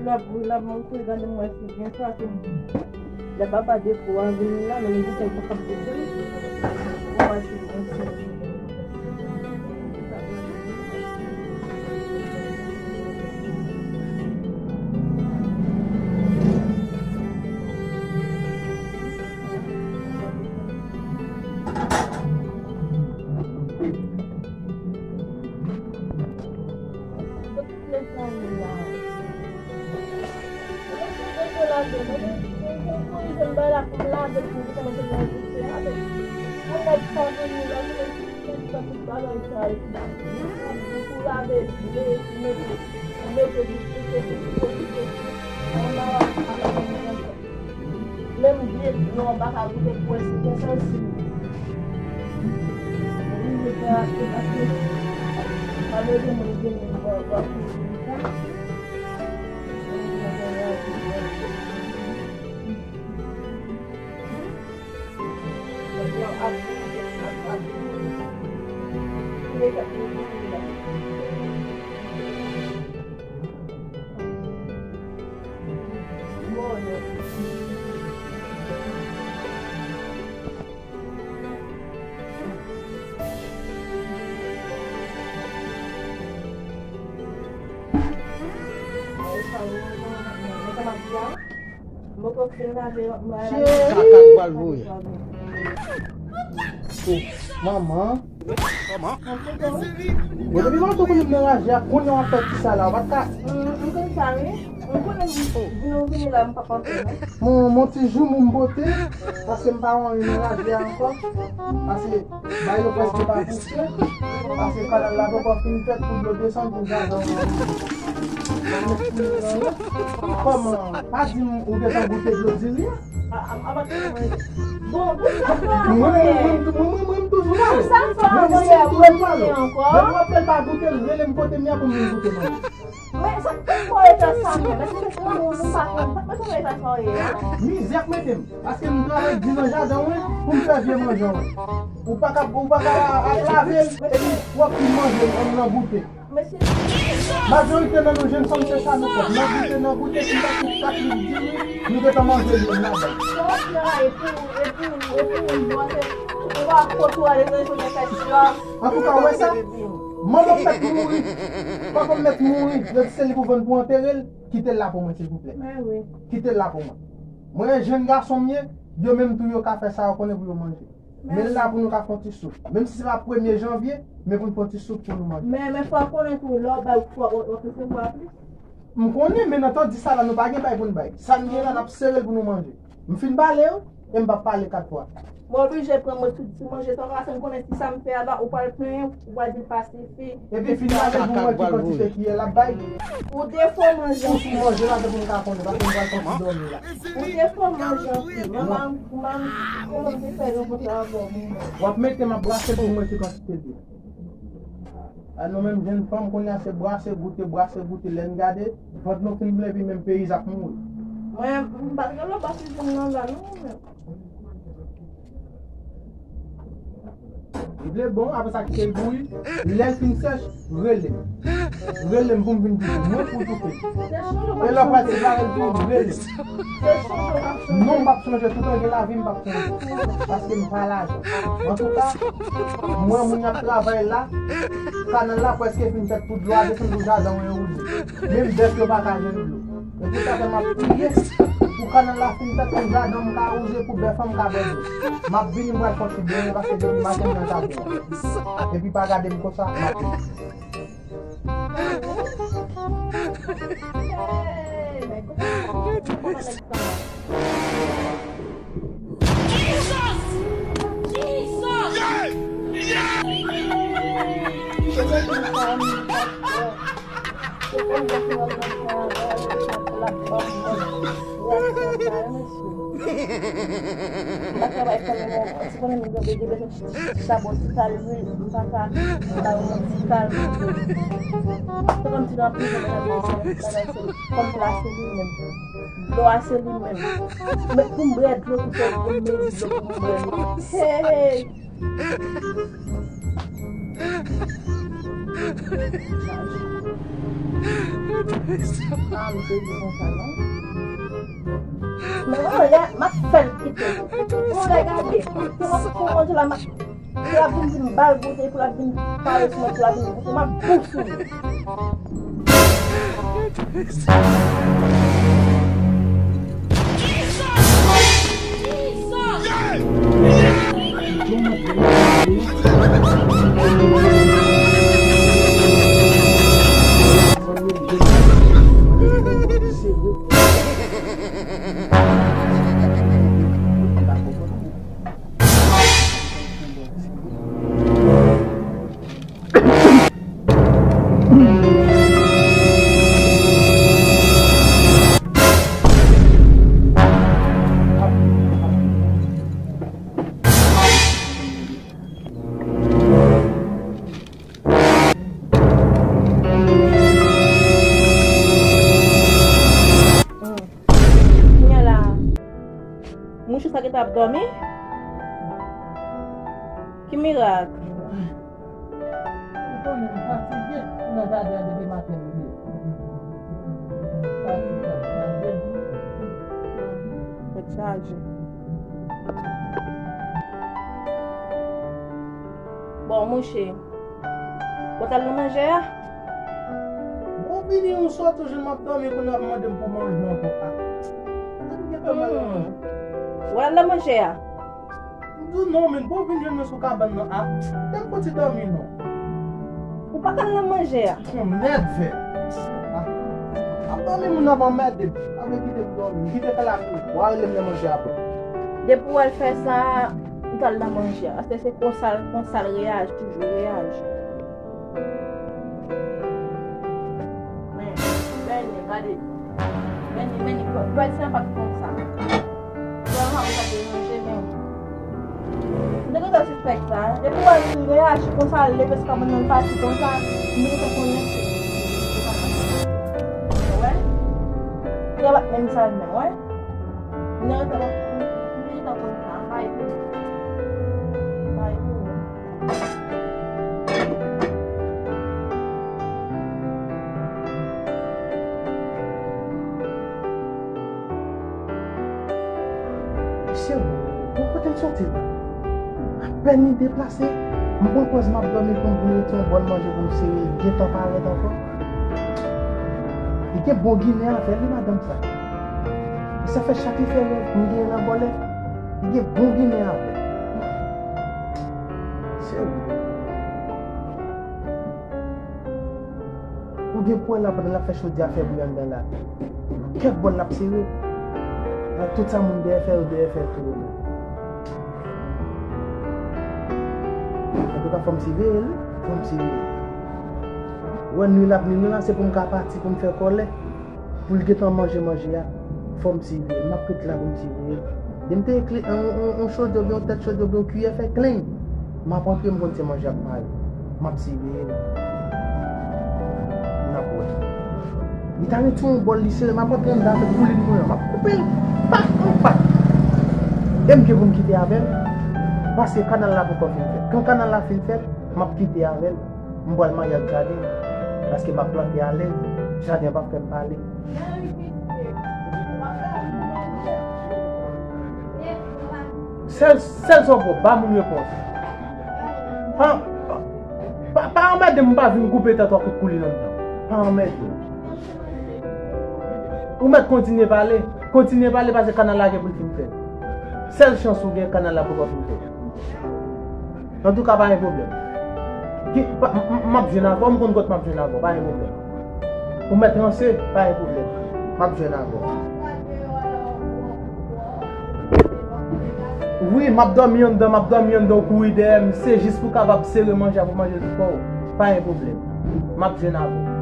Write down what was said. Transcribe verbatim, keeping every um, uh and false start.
L ap, l ap manke gade m wè si gen sa ke m di. Lè papa defo a vin la, men li gen pa kap di m. Mwen wè si gen sa. Mezanmi la. Mwen te lave, mwen te, mwen te kouri jwenn bagay la pou m lave l pou m kòmanse nan vite avèk. Mwen mèt pa vini la, mwen te fè tout bagay sa epi pou lave, mete, mete, mete, mete, mete, mete, mete, mete, mete, mete, Menm vye dlo an pa ka goute pou wè si gen sansi. Oblije fè achte paske pa bezwen moun gen menm bò bò. Cheri! Kaka k pral voye. Oh, manman. Bon, depi maten w konnen m nan raje a, kounye a w ap fè ti sa la, w pa t ka. M konn sa, wi. M konnen m vin, vin la, m p ap antre, non. Mon, mon ti joumou m pote, paske m pa wè anyen nan raje a ankò. Paske bay yo prèske pa pouse. Paske kanal la poko fin fèt pou dlo desann pou jaden an. Kòman? Pa di m ou gentan goute dlo diri a? Mwen, mwen, mwen, mwen, mwen, mwen toujou pale. Mwen, mwen, mwen toujou pale. Depi w ap fè l pa goute l, rele m kote m ye a pou m vin goute manje. Men sa k fè w fè sa menm? Èske se pou nou, nou pa konn sa k fè w fè sa w ye a? Mizè k mete m. Paske m travay di nan jaden w pou m fè vye manje w. Ou pa ka, ou pa ka al lave l epi w ap fin manje l nan goute. Majorite nan nou jennfanm se sa nou fè. Nan goute, nan goute, si nou pa tout kat li di wi, nou gentan manje li nan bay. Antouka, w wè sa? Manman m mèt mouri. Papa m mèt mouri. Yo di se li pou vann pou antere l. Kite l la pou mwen, silvouplè. Kite l la pou mwen. Mwen, jèn gason m ye, yo menm tou yo ka fè sa yo konnen pou yo manje. Men l la pou nou ka fè yon ti souf. Menm si se pa premye janvye, men pou n fè yon ti souf pou nou manje. Men, men fò w konnen tou, lè w bay, w, w, w ap resevwa plis. M konnen, men nan tan di sa la, nou pa gen bay pou n bay. Sa n gen la, n ap sere l pou nou manje. M fin pale, wi, e m p ap pale kat fwa. Mwen oblije pran mwen tout ti manje sa w ka fè m konnen si sa m fè a la, ou pral plenyen, ou pral di l pa sifi. Epi fin lave pou mwen ki kantite kiyè l ap bay. Ou defo manje anpil. Ou sou manje la, se pou m ka konnen, paske m pral soti dòmi la. Ou defo manje anpil. Manman, manman, kòman m te fè rankontre avè w, manman? W ap mete m ap brase pou mwen ki kantite l ye. A nou menm jèn fanm, kounye a se brase, goute, brase, goute, lè n gade, vant nou fin plen, epi menm peyiz ap mouri. Mwen, m pa t rele w pa sou zòn nan la, non, mwen menm. Li vle bon, apre sa kite l bouyi. Lè l fin sèch, rele m. Rele m pou m vin toufe. Mwen pou toufe. E lè w pral separe l tou, rele m. Non, m p ap chanje. Toutan gen lavi, m p ap chanje. Paske m pa lajan. Antouka, mwen, moun y ap travay la, kanal la prèske fin fèt, tout dlo a desann pou jaden mwen woule. Menm bèf yo pa ka jwenn dlo. E pou sa fè m ap priye pou kanal la fin fèt, pou jaden m ka wouze, pou bèf an m ka bwè dlo. M ap vini, m pral fè yon ti benyen, paske depi maten m nan jaden an. Epi pa gade m konsa, m ap vini. Sa travay fè mwen, si konnen m gen bezwen ti sabò, ti kal lwil, m pa ka ba yo yon ti kal. Se kòmsi nan prizon, mwen nan prizon, bagay se kòm dlo a se li menm. Dlo a se li menm. Men pou m bwè dlo, pou m mezi dlo, pou m bwè dlo. Hey! Ah, m te di konsa, non? Men mwen, lè m ap fè l kite. Mwen, gade, gade. Pou mwen, pou mwen, la, m ap Pou l ap vin di m ba l goute, pou l ap vin pale sou mwen, pou l ap vin goute, m ap bout sou li. Kounye a la, mouche sa gentan ap dòmi? Ki mirak? Ou konnen m fatige nan jaden an depi maten rive. Fatige, fatige. Tèt chaje. Bon, mouche, w t al nan manje a? Bon, vini yon sòt ou jwenn m ap dòmi kounye a ap mande m pou manje ankò. Ah. Sa m gen fè mal ankò. Hmm. W al nan manje a? M di w non, men bon, vin jwenn mwen sou kabann nan. Ah, kite m fouti dòmi non. Ou pa t al nan manje a? Ou nève. Ah. Ap dòmi moun ap anmède m. Pa vle kite m dòmi. M kite fè la tou. W a rele m nan manje apre. Depi w al fè sa, m t al nan manje a. Paske se konsa l, konsa l reyaji, toujou reyaji. Men, men, gade. Men, men, men, pwèl sa pa t konsa. Pwèl sa pa t manje, men. M te gentan sispèk sa. Depi w al reyaji konsa, leve sou kabann nan pati konsa, m te gentan konnen se. Ou wè? Li pa t menm sa menm, wè? M te gentan, m te gentan konn sa. Bay pou ou. Bay pou ou. Mesye, bon, kote m soti la? Apèn li deplase, m pran pòz m ap dòmi pou m vin rete yon bòn manje pou m sere, li gentan parèt ankò. Li gen bon ginen avè l, wi, madanm sa. E sa fè chak li fè lè m gen nan bòlè, li gen bon ginen avè l. Se ou. Ou gen pou wè la pandan l ap fè chodyè a fè bri anndan la. Kèk bòl l ap sere. Nan tout sa moun dèyè fè, yo dèyè fè tou yo menm. Antouka, fò m siveye l, fò m siveye l. Wè nwi l ap nwi nou la, se pou m ka pati, pou m fè kòlè. Pou l gentan manje manje a, fò m siveye l. M ap ret la pou m siveye l. Lè m te ekle yon, yon, yon chodyè oubyen yon tèt chodyè oubyen yon kiyè fè kleng, m ap antre, m konn se manje ap pare. M ap siveye l. N ap wè. Li ta retire yon bòl, li sere, m ap antre anndan avèk koulin mwen an. M ap koupe l. Pak, yon pak. E m gen pou m kite avè l. Paske kanal la poko fin fèt. Kan kanal la fin fèt, m ap kite avè l. M pral marye ak jaden. Paske m ap plante alèz. Jaden an p ap fè m pale. Sèl, sèl sa w pran, ba moun repons. Pa, pa, pa, pa anmède m, m pa vin koupe tèt ou ak kout koulin anndan. Pa anmède m. Ou mèt kontinye pale. Kontinye pale paske kanal la gen pou l fin fèt. Sèl chans ou gen, kanal la poko fin fèt. Antouka, pa gen pwoblèm. Ki, pa, m, m, m ap jwenn avè w, m konn kot m ap jwenn avè w, pa gen pwoblèm. Ou mèt ranse, pa gen pwoblèm. M ap jwenn avè w. Wi, m ap dòmi anndan, m ap dòmi anndan, ou kouri dèyè m, se jis pou w kapab sere manje a pou manje l pou kò w. Pa gen pwoblèm. M ap jwenn avè w.